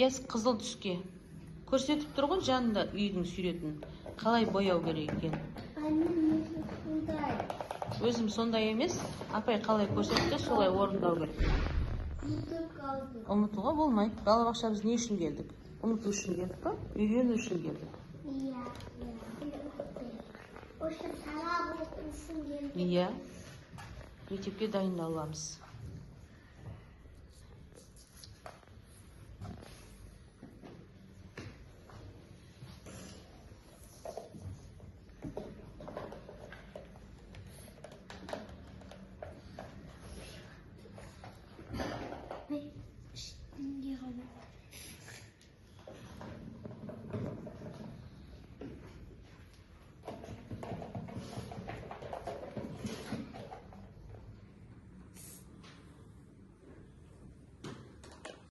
Диас, қызыл түске. Көрсетіп тұр ғой жанында үйдің суретін. Қалай бояу керек екенін. Annem сондай. Өзім сондай емес, апай қалай көрсетті, солай орындау керек. Ұмытып қалдым. Ұмытуға болмайды. Балабақша біз не үшін келдік? Ұмыту үшін келдік па? Үйрену үшін келдік. Иә. Осы сабақ оқу үшін келдік. Иә. Мектепке дайындаламыз.